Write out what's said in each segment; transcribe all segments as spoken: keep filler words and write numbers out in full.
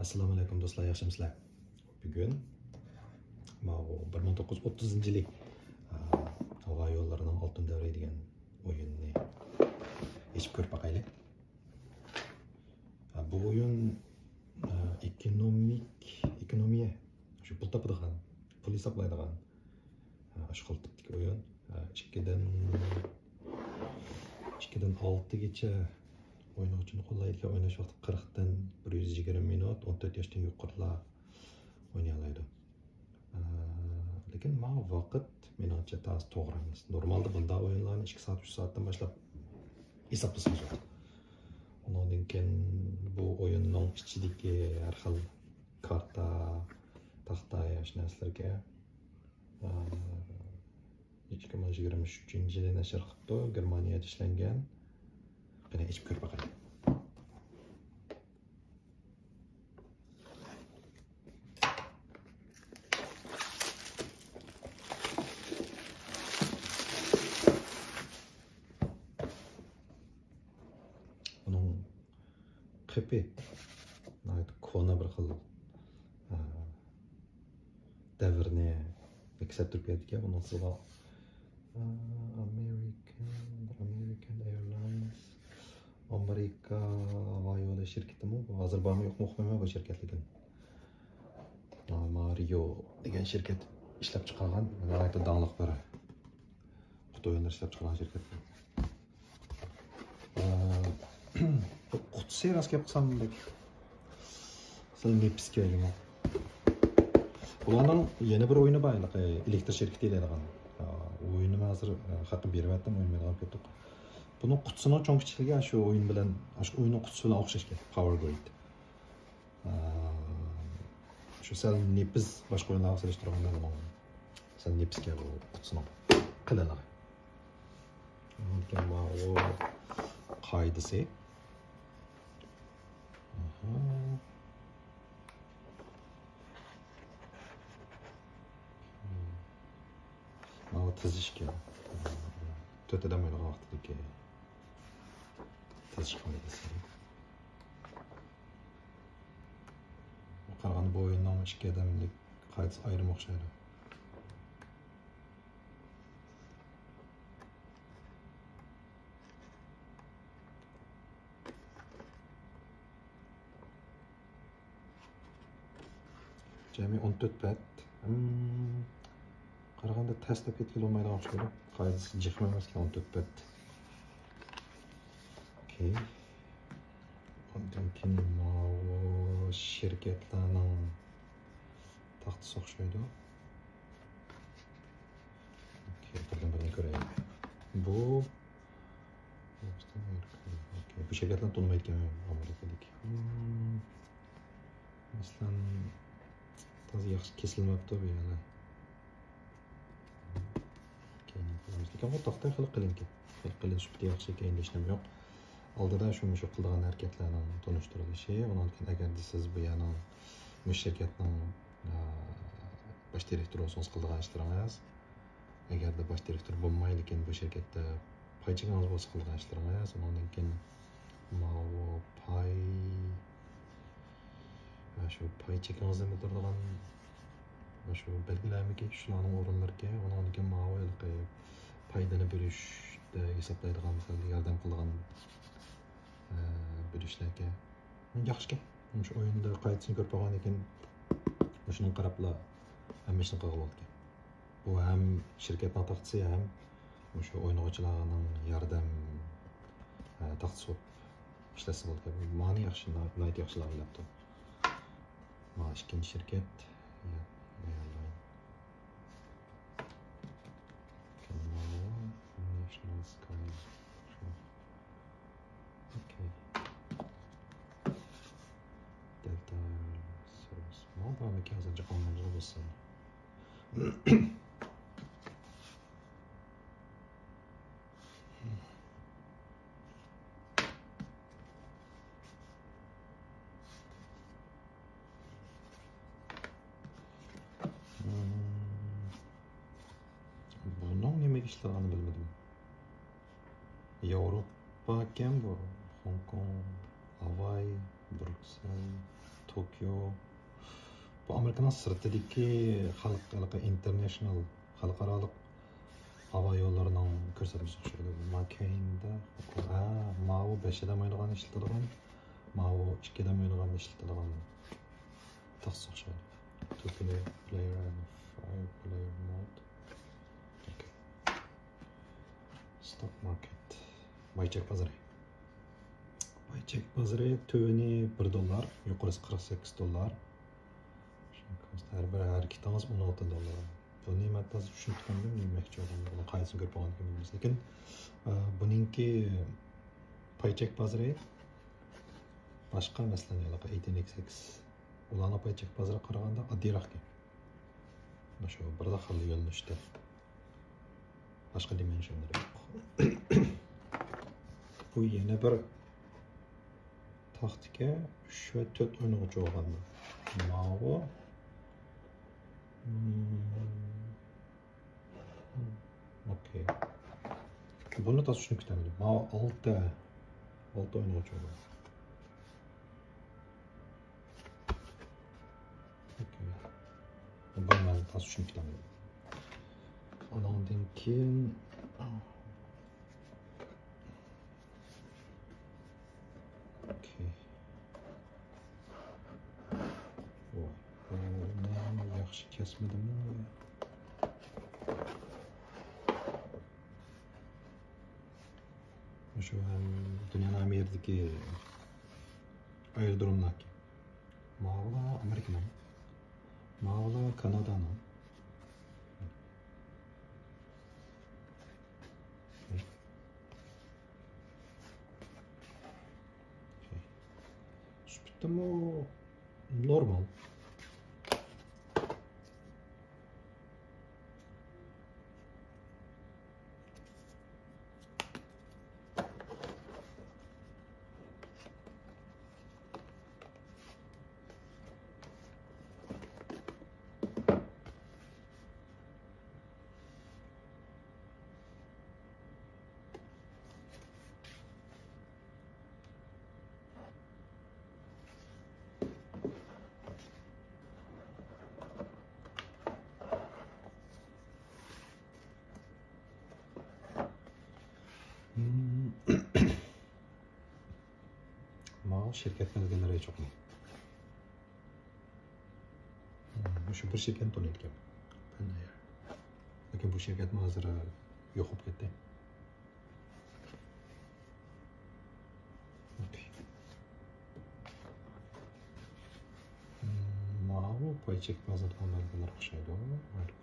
ئەسسالامۇئەلەيكۇم دوستلار، ياخشىمۇسىلەر؟ بۈگۈن ماۋۇ بىر مىڭ توققۇز يۈز ئوتتۇزىنچى يىلى، ئا، ھاۋا يوللىرىنىڭ ئالتۇن دەۋرى دېگەن ئويۇننى ئېچىپ كۆرۈپ باقايلى. ئا، بۇ ئويۇن، ئا، ئېكونومىك، ئېكونومىيە، شۇ پۇل تاپىدىغان، پۇل ھېسابلايدىغان، ئا، ئاشۇ خىل تىپتىكى ئويۇن. ئا، ئىككىدىن، ئىككىدىن ئالتىگىچە ئوينىغۇچىنى قوللايدىكەن. ئويناش ۋاقتى قىرىقتىن بىر يۈز يىگىرمە مىنۇت، ئون تۆت ياشتىن يۇقىرىلار ئوينىيالايدۇ. ئە، لېكىن ماڭا ۋاقىت، مېنىڭچە، تازا توغرا ئەمەس. نورمالدا بۇنداق ئويۇنلارنى ئىككى سائەت، ئۈچ سائەتتىن باشلاپ ھېسابلىسىڭىز بولىدۇ. ئۇنىڭدىن كېيىن بۇ ئويۇننىڭ ئىچىدىكى ھەر خىل كارتا، تاختا، يا شۇ نەرسىلەرگە، ئە، ئىككى مىڭ يىگىرمە ئۈچىنچى يىلى نەشر قىپتۇ، گېرمانىيەدە ئىشلەنگەن. قېنى، ئېچىپ كۆرۈپ باقايلى. ئۇنىڭ قېپى ناھايىتى كونا بىر خىل، ئە، دەۋرنى ئەكس ئەتتۈرۈپ بېرىدىكەن. ئۇنىڭ ئۈستىگە، ئە، ئامېرىكان، بىر ئامېرىكان ئېيرلاينس، ئامېرىكا ھاۋا يولى شىركىتىمۇ؟ ھازىر بارمۇ يوقمۇ ئۇقمايمەن بۇ شىركەتلىكىنى. ئە، مارىيو دېگەن شىركەت ئىشلەپ چىقارغان، ناھايىتى داڭلىق بىر قۇتۇ ئويۇنلار ئىشلەپ چىقارغان شىركەت. ئە، قۇتىسى راست گەپ قىلسام بەك سەل نېپىز كەلگەن. بۇلارنىڭ يەنە بىر ئويۇنى بار، ھېلىقى ئېلېكتر شىركىتى دەيدىغان. ئە، ئويۇننى ھازىر، ئە، خەققە بېرىۋەتتىم، ئوينىمايدىغان بولۇپ كەتتۇق. بۇنىڭ قۇتىسىنىڭ چوڭ كىچىكلىكى شۇ ئويۇن بىلەن، شۇ ئويۇننىڭ قۇتىسى بىلەن ئوخشاش ئىكەن، پاۋېر گرىد. ئە، شۇ سەل نېپىز، باشقا ئويۇنلارغا سېلىشتۇرغاندا بۇنىڭ سەل نېپىزكەن بۇ قۇتىسىنىڭ قېلىنلىقى. ئاندىن كېيىن ماۋۇ قائىدىسى. ئاھا. ماۋۇ تىزىشكەن. تۆت ئادەم ئوينىغان ۋاقتىدىكى تىزىش قائىدىسى. قارىغاندا بۇ ئويۇننىڭ ئىككى ئادەملىك قائىدىسى ئايرىم ئوخشايدۇ. جەمئىي ئون تۆت بەت. ھىم، قارىغاندا تەس دەپ كەتكىلى بولمايدىغان ئوخشايدۇ. قائىدىسى جىقمۇ ئەمەسكەن، ئون تۆت بەت. ئوكەي. ئاندىن كېيىن ماۋۇ شىركەتلەرنىڭ تاختىسى ئوخشايدۇ. ئوكەي، بىردىن بىرنى كۆرەيلى. بۇ، ئوكەي، بۇ شىركەتلەرنى تونۇمايدىكەنمەن ئامېرىكىدىكى. ھىم. مەسىلەن، تازا ياخشى كېسىلمەپتۇ بۇ يەرلەر. كېيىن كۆرىمىز. لېكىن بۇ تاختا خېلى قېلىنكەن. خېلى قېلىن، سۈپىتى ياخشى، كېيىن ھېچنېمە يوق. ئالدىدا شۇ مۇشۇ قىلىدىغان ھەرىكەتلەرنىڭ تونۇشتۇرۇلۇشى، ئۇنىڭدىن كېيىن ئەگەردە سىز بۇ يەرنىڭ، مۇشۇ شىركەتنىڭ، ئا، باش دىرېكتورى بولسىڭىز قىلىدىغان ئىشلىرىڭىز، ئەگەردە باش دىرېكتور بولماي، لېكىن بۇ شىركەتتە پاي چېكىڭىز بولسا قىلغان ئىشلىرىڭىز، ئۇنىڭدىن كېيىن ماۋۇ پاي، شۇ پاي چېكىڭىزنى بىلدۈرىدىغان شۇ بەلگىلەرمىكى، شۇلارنىڭ ئورۇنلىرىكەن، ئۇنىڭدىن كېيىن ماۋۇ ھېلىقى پايدىنى بۆلۈشتە ھېسابلايدىغان خىل ياردەم قىلىدىغان، ئە، بۆلۈشلەركەن. ياخشىكەن. شۇ ئويۇندا قائىدىسىنى كۆرۈپ بولغاندىن كېيىن، مۇشۇنىڭغا قاراپلا ھەممە ئىشنى قىلغىلى بولىدىكەن. بۇ ھەم شىركەتنىڭ تاختىسى، ھەم مۇشۇ ئوينىغۇچىلارنىڭ ياردەم، ئە، تاختىسى بولۇپ ئىشلەتسە بولىدىكەن. مانا ياخشى، ناھايىتى ياخشى ئويلاپتۇ. مانا ئىككىنچى شىركەت. يا، يا، يا. National Sky. ئوكەي. دەلتا سېرۋىس. مانا بۇ مەكان ھازىر جاپانلارغا بولسا. بۇنىڭ نېمىگە ئىشلىغانىنى بىلمىدىم. ياۋروپاكەن بۇ. خوڭكوڭ، ھاۋاي، بروكسېل، توكيو. بۇ ئامېرىكىنىڭ سىرتىدىكى خەلق، ھېلىقى ئىنتېرنېشنال، خەلقئارالىق ھاۋا يوللىرىنىڭ كۆرسەتمىسى ئوخشايدۇ. ماككېيندا، ھە، ماۋۇ بەش ئادەم ئوينىغان ئىشلىتىدىغان، ماۋۇ ئىككى ئادەم ئوينىغان ئىشلىتىدىغان تاختىسى ئوخشايدۇ. Two player، player and five player mode. Stock market. باي چەك بازىرى. باي چەك بازىرى تۆۋىنى بىر دوللار، يۇقىرىسى قىرىق سەككىز دوللار. ھەر بىر ھەرىكىتىڭىز ئون ئالتە دوللار. بۇنى مەن تازا چۈشىنىپ تۇرمىدىم، نېمە دېمەكچى بولغانلىقىنى، قايسىنى كۆرۈپ بولغان ئىكەنمىز. لېكىن، ئە، بۇنىڭكى پاي چەك بازىرى باشقا، مەسىلەن، ھېلىقى ئېيتىن ئېكس ئېكس. ئۇلارنىڭ پاي چەك بازىرىغا قارىغاندا ئاددىيراق گەپ. مۇشۇ بىرلا خىل يۆنىلىشتە. باشقا دىمېنشنلىرى يوق. بۇ يەنە بىر تاختىكەن، ئۈچ ۋە تۆت ئوينىغۇچى بولغان. ماۋۇ. مم. ئوكەي. بۇنى تازا چۈشىنىپ كېتەلمىدىم. ماۋۇ ئالتە. ئالتە ئوينىغۇچى بولغان. ئوكەي. بۇنى مەن تازا چۈشىنىپ كېتەلمىدىم. ئۇنىڭدىن كېيىن، ئوكەي. ۋاي، بۇنى ياخشى كەسمىدىممۇ؟ مۇشۇ ھەم دۇنيانىڭ ھەممە يېرىدىكى ئايرودروملار. ماۋۇلار ئامېرىكىنىڭ. ماۋۇلار كانادانىڭ. سۈپىتىمۇ نورمال. ماۋۇ شىركەتنىڭ گېنېرى چوقۇم. مۇشۇ بىر شىركەتنى تونۇيدىكەن. لېكىن بۇ شىركەتمۇ ھازىر يوق بولۇپ كەتتى. ماۋۇ پاي چەك بازىرىدا ئامالدىلار ئوخشايدۇ.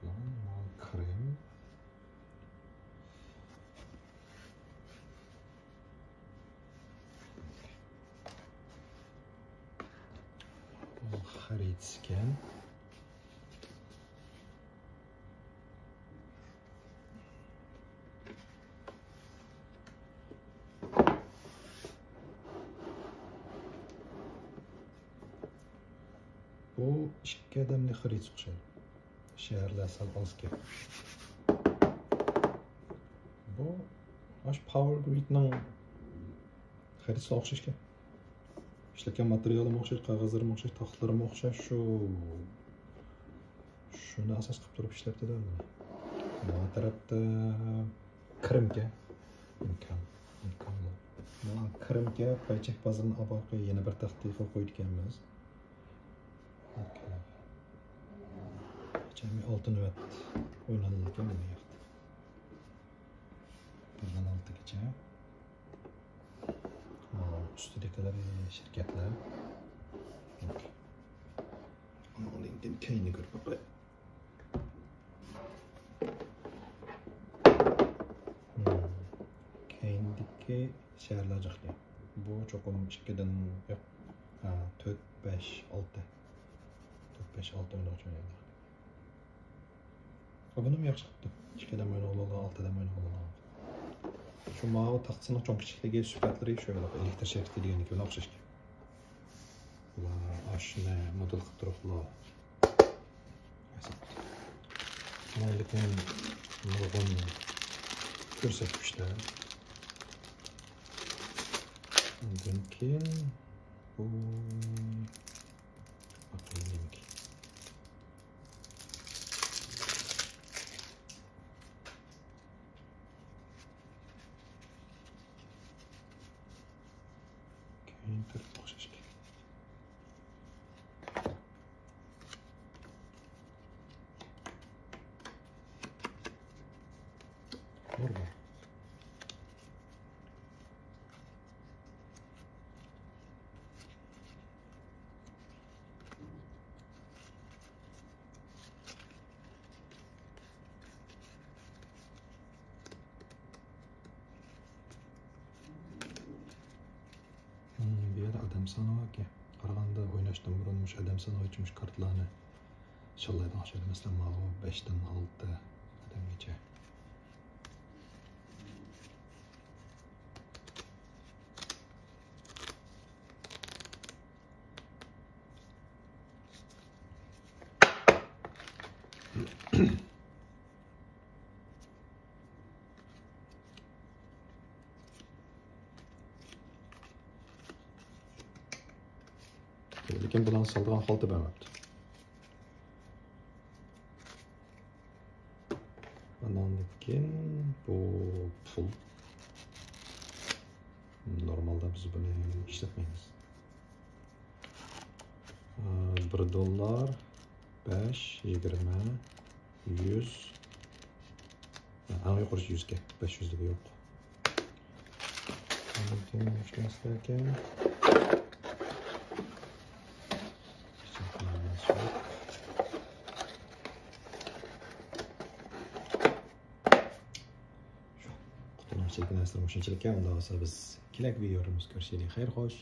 ماۋۇ كرېم. بۇ خەرىتىسىكەن. بۇ ئىككى ئادەمنى خەرىتىسى ئوخشايدۇ. شەھەرلەر سەل ئازكەن. بۇ ئاشۇ پاۋېر گرىدنىڭ خەرىتىسىگە ئوخشاشكەن. ئىشلەتكەن ماتېرىيالىمۇ ئوخشاش، قەغەزلىرىمۇ ئوخشاش، تاختىلىرىمۇ ئوخشاش. شۇ، شۇنى ئاساس قىلىپ تۇرۇپ ئىشلەپتۇ-دە بۇنى. مانا تەرەپتە كىرىمكە. ئىمكان، ئىمكان بار. مانا كىرىمكە، پاي چەك بازىرىنى ئاۋۋالقى يەنە بىر تەختە قىلىپ قويىدىكەنمىز. ئوكەي. جەمئىي ئالتە نۆۋەت ئوينىلىدىكەن بۇ ياقتا. بىردىن ئالتىگىچە. ئۇستىدىكىلىرى شىركەتلەر. ئوكەي. ئۇنىڭدىن كېيىن كەينىنى كۆرۈپ باقاي. كەينىدىكى شەھەرلەر جىقكەن. بۇ چوقۇم ئىككىدىن، ياق، ھە، تۆت، بەش، ئالتە. تۆت، بەش، ئالتە ئوينىغۇچى ئوينايدۇ. بۇنىمۇ ياخشى قىپتۇ. ئىككى ئادەم ئوينىغىلى بولىدۇ، ئالتە ئادەم ئوينىغىلى بولىدۇ. شۇ ماۋۇ تاختىسىنىڭ چوڭ كىچىكلىكى، سۈپەتلىرى شۇ ھېلىقى ئېلېكتر شىركىتى دېگەننىڭكى بىلەن ئوخشاش. ئۇلار ئاشۇنى مودېل قىلىپ تۇرۇپلا. لېكىن نۇرغۇن كۆرسەتكۈچلەر. ئۇندىن كېيىن بۇ سانوۋىچ قارىغاندا ئويناشتىن بۇرۇن مۇشۇ ئادەم سانوۋىچ مۇشۇ كارتىلارنى شاللايدىغان ئوخشايدۇ. مەسىلەن، ماۋۇ بەشتىن ئالتە ئادەمگىچە. لېكىن بۇلارنى سالىدىغان خالتا بەرمەپتۇ. ئاندىن كېيىن بۇ پۇل. نورمالدا بىز بۇنى ئىشلەتمەيمىز. ئى، بىر دوللار، بەش، يىگىرمە، يۈز. ئەڭ يۇقىرىسى يۈزكەن، بەش يۈزلۈكى يوق. ئاندىن كېيىن مۇشۇ نەرسىلەركەن. قۇتۇنىڭ ئىچىدىكى نەرسىلەر مۇشۇنچىلىككەن. ئۇنداق بولسا بىز كېلەركى ۋىدىيودا كۆرۈشەيلى. خەير، خوش.